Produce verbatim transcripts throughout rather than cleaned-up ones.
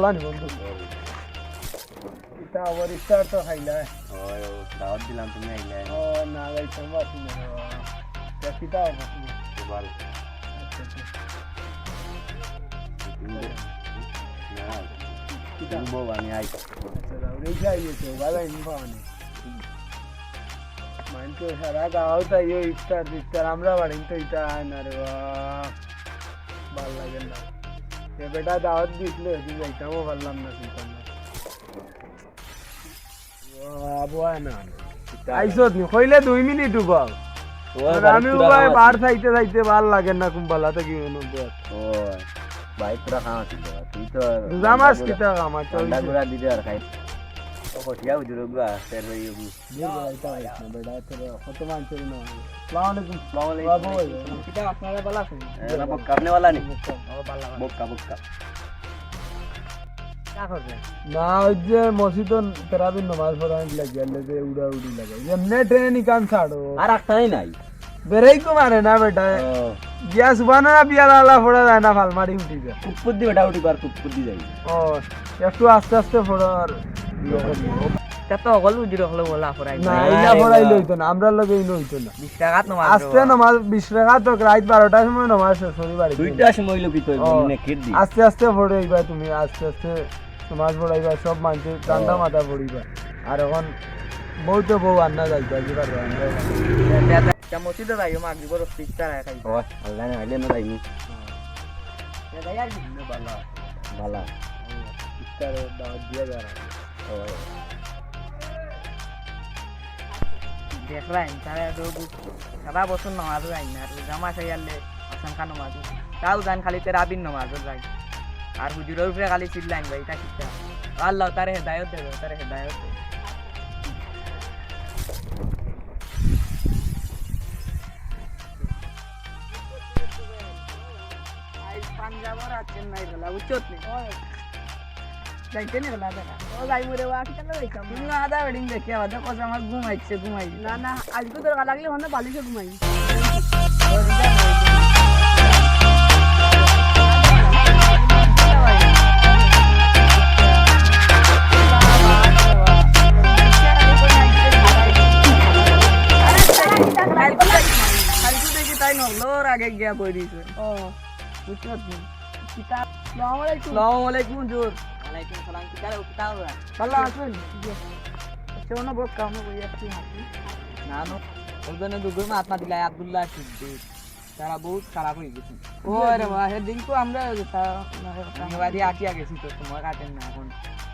আনি বন্ধু। ইতা আবার ইফতার তো খাইলা। ওই, ও, দাওয়াত দিলাম, তুমি আইলে। ও, না, যাইতাম পারছি না রে বাবা। তা কিতা অবস্থা? তো ভালো। আচ্ছা, আচ্ছা। তুমি বউ, না, কিতা? তুমি বউ, আমি আই। আচ্ছা, যাও, রে, যাই, এই তো, ভালো, আমি পাওয়া নেই। মাইন তো সারা গাঁও তাই ওই ইফতার টিফতার, আমরা বাড়ি তো ইতা আয় না রে বাবা। ভালা লাগে না। এ বেটা দাওয়াত দিছিল, এদিন যাইতামও পারলাম না, চিন্তা না। ও, আবু আয় না। আইছত নি? কইলে দুই মিনিট উবাও। ও, আর আমি উবাই বার চাইতে চাইতে ভালা লাগে না, কুম্বালা থাকি অনু দেখ। ও, ভাই, তোরা খাওয়া ছিল। তুই তো রোজা মাস কিতা খাওয়া চলছে? ঠান্ডা গুড়া দিতে আর খাই। ও, কঠিয়া উজুর গুয়া, ফের হই উগু। দূর বেটা, ইতা আইস না, বেটা, তোর কত মান চলে না। আসসালামু আলাইকুম। আসসালামু আলাইকুম। বাবু, ভাই। কিতা আপনারা ভালা আছেন? এ, না, বক্কা, আপনি ভালা নি? বক্কা। ও, ভালা, ভালা। বক্কা, বক্কা। কিতা করবে? না, ওই যে মসজিদো তেরাবির নামাজ পড়ান লাগে, আলে যে উড়া উড়ি লাগে। যেমনে ট্রেন ইখান ছাড়ো। আর রাখতাই নাই। বেরেকও মারে না বেটা। ও। গিয়া সুবহানাল্লাহ বিয়াল আল্লাহ পড়া যায় না, ফাল মারি উঠি যায়। কুপ্পুদ্দি বেটা উঠি পার, কুপ্পুদ্দি যাই। ও, একটু আস্তে আস্তে পড়ো আর ইয়ে করি। তা তো অকল উজুর অকল বলা পড়াই না, না। ইলা আরে পড়াইলে বাবা। অইতো না, আমরার লগে ইনো অইতো না। বিশ রাকাত নামাজ আস্তে পড়ো। নামাজ, বিশ রাকাত হোক, রাইত বারোটার সময় নামাজ শেষ করি বাড়ি দুইটার সময় অইলো কি তো ও, নেকির দি। আস্তে আস্তে পড়ো এইবার তুমি, আস্তে আস্তে নামাজ পড়াইবা, সব মানষে ঠান্ডা ও। মাথা পড়িবা। আর এখন বউতে বউ আন্না যাইবা, কি পারবা আন্না। তা মসজিদো যাইও, মাগরিবর অস্তিক তারা খাইবা। ও, আল্লাহ না আইলে না যাইনি। তা যাই আর কি? না, ভালা। ভালা। ইফতার দাওয়াত দিয়া যারা। ও। দেখলাম, তারা তো সারা বছর নামাজও যায় না, রোজা মাস আইয়ালে আচমকা নামাজ। তাও যান খালি তেরাবির নামাজও যায়। আর হুজুরর উপরে খালি চিল্লাইন ভাই, ইটা কিতা? আল্লাহ তারে হেদায়ত দেবে, তারে হেদায়ত দেবে। আইজ পাঞ্জাবর আর চেন্নাইর খেলা, বুঝছত নি? যাইতে নি খেলা দেখা। ও যাইমু রে, ওয়া কিতা লই যাইতাম? তুমি আধা wedding দেখিয়া বাদে কস আমার ঘুম আইছে, ঘুমাই। না, না, আইজকু দরকার লাগলে হনে বালিশে ঘুমাই। কালকে দেখি তাই নগলোর আগে গিয়া বই দিছে। ও, বুঝছত নি? কিতা? আসসালামু আলাইকুম। আসসালামু আলাইকুম, হুজুর। ওয়ালাইকুম সালাম। কিতা রে, কিতা অইছে? ভালা আছইন? জি। আচ্ছা, অনো বউক্কা, অনো বই আছি। না, না। ওই জন্য দুগুর মাত না দিলাই, আব্দুল্লাহ সিদ্দিক। তারা বহুত খারাপ অই গেছে। ও, আরে বাবা, হে দিন তো আমরা ওই যে তা-, আমি বাদে আটিয়া গেছি তো, সময় কাটে না এখন।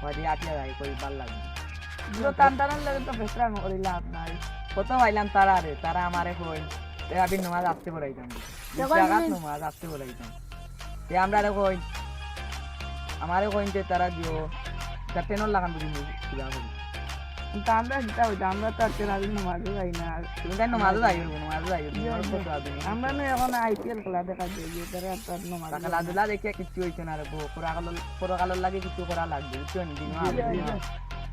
বাদে আটিয়া যাই, কই ভালা লাগে। তো জি। তান তারার লগে তো ফেসরা করি লাভ নাই। কত পাইলাম তারা রে, তারা আমারে কই, "এ, আবির নামাজ আস্তে পড়াইতাম।" বিশ রাকাত নামাজ আস্তে পড়াইতাম। তে আমরারে কইন, আমারে কইন যে তারা দিও, তা টেনর লাখান বুঝি মুই কিবা করি। কিন্তু আমরা কিতা অইতো, আমরা তো আর তেরাবির নামাজও যাই না। তুমি তাই নামাজও যাইও, নামাজও যাইও, জি, তোমার জি। কত আদমি। আমরা না এখন আইপিএল খেলা দেখা যায়, যে তারা তো আর নামাজ তা খেলাধুলা দেখিয়া কিচ্ছু অইতো না রে, বউ, পরকালর, পরকালর লাগি কিচ্ছু করা লাগবে, বুঝছো নি? দিন জি, জি, জি।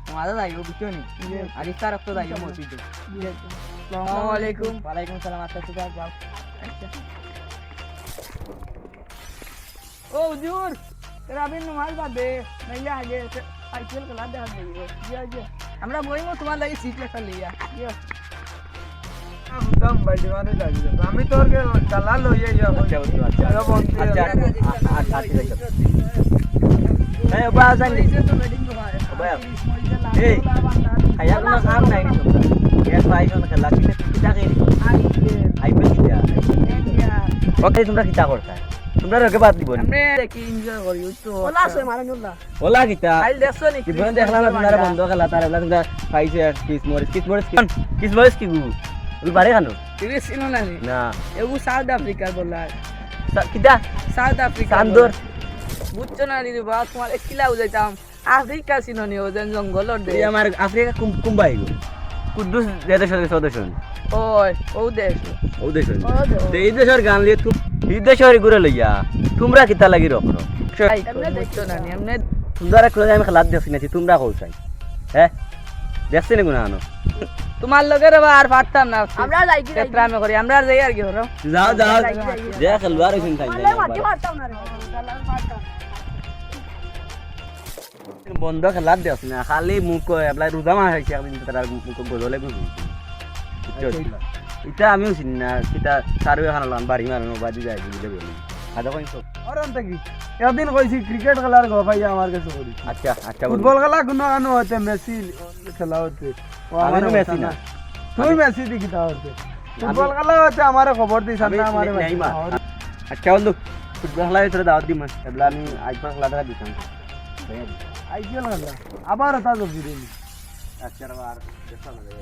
নামাজও যাইও, বুঝছো নি? জি। আর ইফতার রক্ত যাইও মসজিদে। জি, জি। আসসালামু আলাইকুম। ওয়ালাইকুম সালাম, আচ্ছা, ঠিক আছে, যাও। আচ্ছা। ও হুজুর, তেরাবির নামাজ বাদে, নাইলে আগে আইপিএল খেলা দেখা যাইব। জি, জি। আমরা বইমু তোমার লাগি সিট লেখা লইয়া। জি। হুদাম ভাই, দিওয়ানি লাগি যাবে। আমি তোর গে-, গালা লইয়া ইয়া কই। আচ্ছা, বন্ধু, আচ্ছা। আচ্ছা, বন্ধু। আচ্ছা, আচ্ছা, আচ্ছা, ঠিক আছে। এই, ওবা, আজান দি। ওবা। এই, খাইয়া কোনো কাম নাই নি তোমরা। এক ভাই জন খেলা, কিতা, কিতা খাই নি? আইপিএল। আইপিএল কিতা? ওকে, তোমরা কিতা করতা? তোমরা রোগে বাদ দিব নি? আমরা দেখি এনজয় করি, ওই তো ওলা আছে, মারানুল্লাহ। ওলা কিতা? কাল দেখছো নি? জীবনে দেখলাম না তোমরা বন্ধ খেলা, তার বেলা তোমরা খাইছো এক কিস মরিস, কিস মরিস কি? কিস মরিস কি গু? ওগুলো বারে খানো? তুমি চিনো না নি? না। এগু সাউথ আফ্রিকার বলার। সা-, কিতা? সাউথ আফ্রিকার চান্দর। বলার। বুঝছো না রে বাবা, তোমার এক কিলা বুঝাইতাম। আফ্রিকা চিনো নি, ও যেন জঙ্গলর দেশ। এই আমার আফ্রিকা কুম-, কুম্বাই গো। কুদ্দুস যে দেশ আছে, সদস্য। ওই, ও দেশ। ও দেশ আছে। ও দেশ। তো এই দেশের গান লিয়ে তু-, এই দেশের ঘুরে লইয়া, তোমরা কিতা লাগি রকম? ভাই, এমনে দেখছো না নি, এমনে। তোমরা কোনো আমি খেলাত দেখছি না, তোমরা কও চাই। হ্যাঁ? দেখছি নি গুনা আনো? তোমার লগে রে বা আর পারতাম না। আমরা যাই কি যাই? পেত্রামে করি, আমরা আর যাই আর কি হলো। যাও, যাও। যাই কি যাই? যে খেলবার হইছেন তাই আমার যাই লগে একবার। মারতে পারতাম না রে। বন্ধ খেলার দেখ না, খালি মুখ কয়, এবলা রোজা মাস আইছে, একদিন তো তারা মুখ গজলে গুজু। বুঝছো? আচ্ছা, ইটা। ইটা আমিও চিনি না, কিতা তারও এখন লান বাড়ি মারনো, বাদি যায়, বুঝলে বলি। আদা কইন তো। আর আনতে কি? একদিন কইছি ক্রিকেট খেলার গফ আইয়া আমার কাছে করি। আচ্ছা, আচ্ছা, বন্ধু। ফুটবল খেলা কোনো আনো হতে মেসি খেলা হতে। ও আমি আমার তো মেসি কথা না। না। তুই আমি মেসি দি কিতা হতে? ফুটবল খেলা হতে আমারে খবর দিস, আমি না আমারে নে-, নেইমার। আচ্ছা বন্ধু, ফুটবল খেলা ভিতরে দাওয়াত দিম। এবলা আমি আইপিএল খেলাটা দিতাম। আইপিএল খেলা? আবার ওটা তো ফিরে নি। আচ্ছা, আর দেখা হবে।